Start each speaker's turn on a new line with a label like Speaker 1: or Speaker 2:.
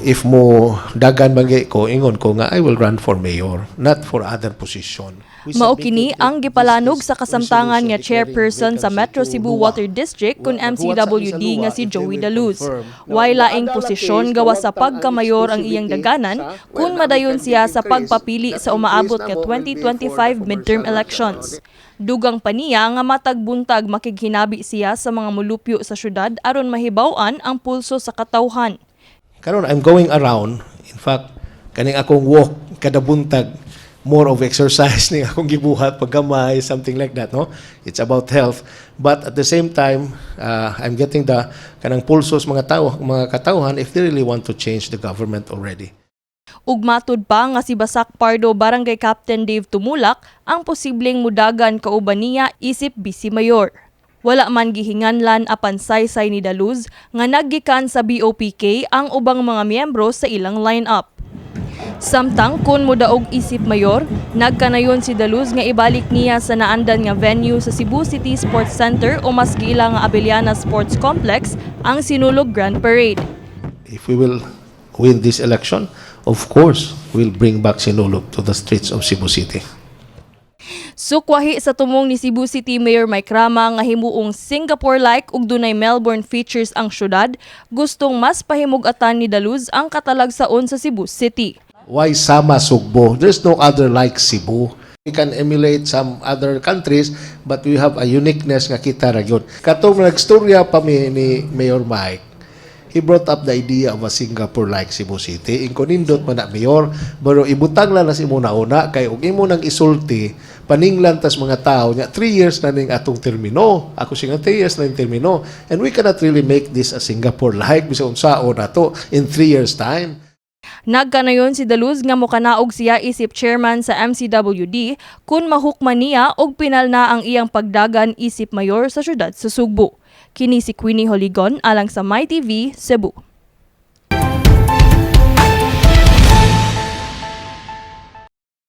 Speaker 1: If mo dagan bagay ko, ingon ko nga I will run for mayor, not for other position. We
Speaker 2: Mao kini
Speaker 1: submitted
Speaker 2: ang
Speaker 1: this
Speaker 2: gipalanog sa kasamtangan nga
Speaker 1: resolution declaring
Speaker 2: chairperson sa
Speaker 1: vacancy
Speaker 2: Metro
Speaker 1: to
Speaker 2: Cebu
Speaker 1: LWUA.
Speaker 2: Water District kun
Speaker 1: Wa- naghuwat sa
Speaker 2: MCWD
Speaker 1: isa
Speaker 2: nga
Speaker 1: LWUA
Speaker 2: si
Speaker 1: if they
Speaker 2: Joey
Speaker 1: will
Speaker 2: Daluz.
Speaker 1: confirm.
Speaker 3: Now,
Speaker 2: Way laing
Speaker 3: maadala
Speaker 2: posisyon
Speaker 3: case,
Speaker 2: gawas sa
Speaker 3: kawagtang ang
Speaker 2: pagkamayor ang iyang
Speaker 3: exclusivity
Speaker 2: daganan
Speaker 3: sa-
Speaker 2: kung
Speaker 3: well,
Speaker 2: madayon
Speaker 3: can be
Speaker 2: siya sa
Speaker 3: increased.
Speaker 2: pagpapili
Speaker 3: That
Speaker 2: sa umaabot
Speaker 3: increase
Speaker 2: nga
Speaker 3: na mo will be for the
Speaker 2: 2025 midterm
Speaker 3: commercial
Speaker 2: elections. Dugang pa niya nga matag buntag makighinabi siya sa mga mulupyo sa syudad aron mahibaw-an ang pulso sa katawhan.
Speaker 1: Karon I'm going around. In fact, kaning akong walk kada buntag, more of exercise ning akong gibuhat paggamay, something like that, no? It's about health, but at the same time, I'm getting the kanang pulsos mga tao, mga katawhan, if they really want to change the government already.
Speaker 2: Ug matud pa nga si Basak Pardo Barangay Captain Dave Tumulak ang posibleng mudagan kauban niya isip vice mayor. Wala man gihinganlan apan saysay ni Daluz nga naggikan sa BOPK ang ubang mga miyembro sa ilang line-up. Samtang kun modaog isip mayor, nagkanayon si Daluz nga ibalik niya sa naandan nga venue sa Cebu City Sports Center o mas giila nga Abellana Sports Complex ang Sinulog Grand Parade.
Speaker 1: If we will win this election, of course we'll bring back Sinulog to the streets of Cebu City.
Speaker 2: Sukwahi sa tumong ni Cebu City Mayor Mike Rama nga himuong Singapore-like ug dunay Melbourne features ang syudad, gustong mas pahimug-atan ni Daluz ang katalagsaon sa Cebu City.
Speaker 1: Why sama Sugbo? There's no other like Cebu. We can emulate some other countries, but we have a uniqueness nga kita ra gyud. Katong nagstorya pa mi ni Mayor Mike, he brought up the idea of a Singapore-like Cebu City. Ingko, "Nindot man na, Mayor, pero ibutang lang na sa imo nauna kay ug imo nang isulti, paninglan tas mga tao nya 3 years na ning atong termino." Ako siya nga 3 years na ning termino. And we cannot really make this a Singapore-like bisag unsaon nato in 3 years time.
Speaker 2: Nagkanayon si Daluz nga mokanaog siya isip chairman sa MCWD kung mahukman niya og pinal na ang iyang pagdagan isip mayor sa syudad sa Sugbo. Kini si Queenie Holigon alang sa MyTV Cebu.